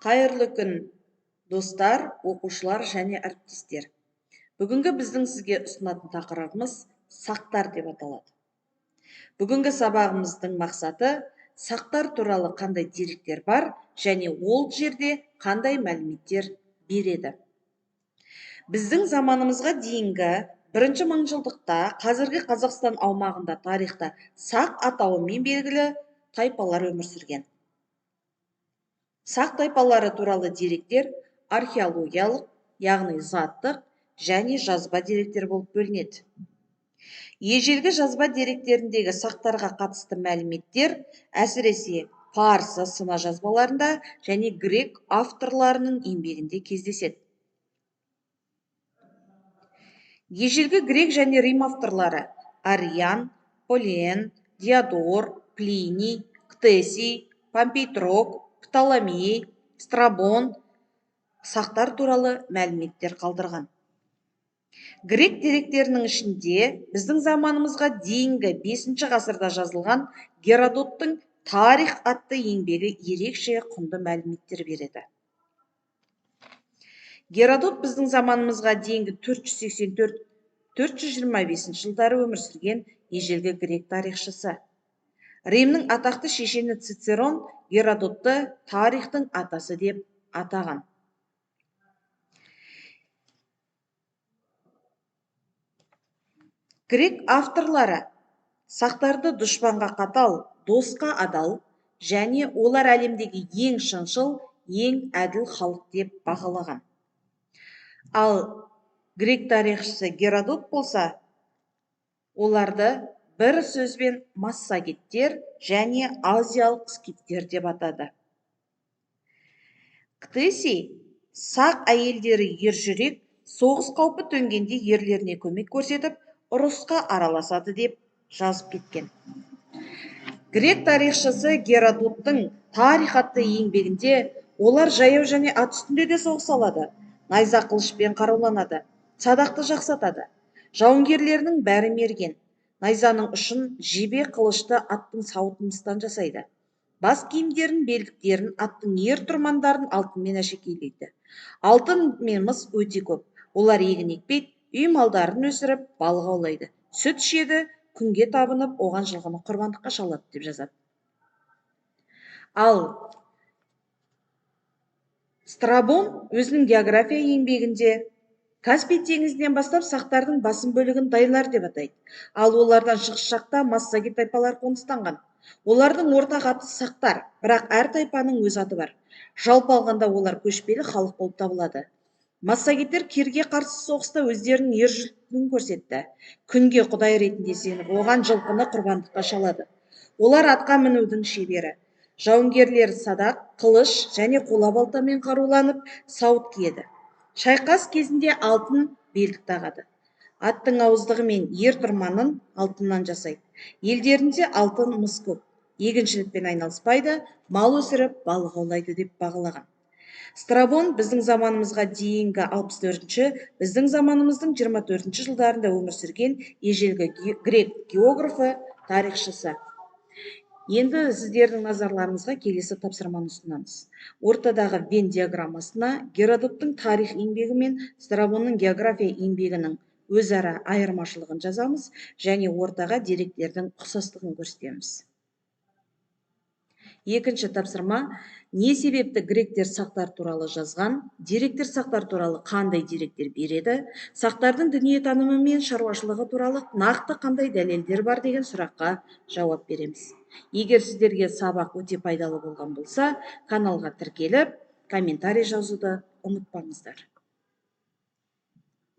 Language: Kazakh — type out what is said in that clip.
Қайырлы күн, достар, оқушылар және әріптестер. Бүгінгі біздің сізге ұсынатын тақырыбымыз сақтар деп аталады. Бүгінгі сабағымыздың мақсаты сақтар туралы қандай деректер бар және ол жерде қандай мәліметтер береді. Біздің заманымызға дейінгі бірінші мыңжылдықта қазіргі Қазақстан аумағында тарихта сақ атауымен белгілі тайпалар өмір сүрген. Сақ тайпалары туралы деректер археологиялық, яғни заттық және жазба деректер болып бөлінеді. Ежелгі жазба деректеріндегі сақтарға қатысты мәліметтер әсіресе парсы сына жазбаларында және грек авторларының еңбегінде кездеседі. Ежелгі грек және рим авторлары Ариан, Полиен, Диодор, Плиний, Ктесий, Помпей Трок, Птоломей, Страбон сақтар туралы мәліметтер қалдырған. Грек деректерінің ішінде біздің заманымызға дейінгі 5 ғасырда жазылған Геродоттың Тарих атты еңбегі ерекше құнды мәліметтер береді. Геродот біздің заманымызға дейінгі 484-425 жылдары өмір сүрген ежелгі грек тарихшысы. Римнің атақты шешені Цицерон Геродотты тарихтың атасы деп атаған. Грек авторлары сақтарды дұшпанға қатал, досқа адал және олар әлемдегі ең шыншыл, ең әділ халық деп бағалаған. Ал грек тарихшысы Геродот болса, оларды бір сөзбен массагеттер және азиялық скифтер деп атады. Ктесий сақ әйелдері ержүрек, соғыс қаупі төнгенде ерлеріне көмек көрсетіп, ұрысқа араласады деп жазып кеткен. Грек тарихшысы Геродоттың Тарих атты еңбегінде олар жаяу және ат үстінде де соғыса алады, найза қылышпен қаруланады, садақты жақсы атады. Жауынгерлерінің бәрі мерген. Найзаның ұшын жебе қылышты аттың сауытын мыстан жасайды. Бас киімдерін, белдіктерін, аттың ер тұрмандарын алтынмен әшекейлейді. Алтын мен мыс өте көп. Олар егін екпейді, үй малдарын өсіріп, балық аулайды. Сүт ішеді, күнге табынып, оған жылқыны құрбандыққа шалады деп жазады. Ал Страбон өзінің география еңбегінде Каспий теңізінен бастап сақтардың басым бөлігін дайлар деп атайды. Ал олардан шығыс жақта массагет тайпалар қоныстанған. Олардың ортақ аты сақтар, бірақ әр тайпаның өз аты бар. Жалпы алғанда олар көшпелі халық болып табылады. Массагеттер Кирге қарсы соғыста өздерінің ержүректігін көрсетті. Күнге құдай ретінде сеніп, оған жылқыны құрбандыққа шалады. Олар атқа мінудің шебері. Жауынгерлер садақ, қылыш және қола балтамен қаруланып, сауыт киеді. Шайқас кезінде алтын белдік тағады. Аттың ауыздығы мен ер тұрманын алтыннан жасайды. Елдерінде алтын мыс көп. Егіншілікпен айналыспайды, мал өсіріп, балық аулайды деп бағалаған. Страбон біздің заманымызға дейінгі 64-ші, біздің заманымыздың 24-ші жылдарында өмір сүрген ежелгі грек географы, тарихшысы. Енді сіздердің назарларыңызға келесі тапсырманы ұсынамыз. Ортадағы Венн диаграммасына Геродоттың тарих еңбегі мен Страбонның география еңбегінің өзара айырмашылығын жазамыз және ортаға деректердің ұқсастығын көрсетеміз. Екінші тапсырма: не себепті гректер сақтар туралы жазған, деректер сақтар туралы қандай деректер береді, сақтардың дүниетанымы мен шаруашылығы туралы нақты қандай дәлелдер бар деген сұраққа жауап береміз. Егер сіздерге сабақ өте пайдалы болған болса, каналға тіркеліп, комментарий жазуды ұмытпаңыздар.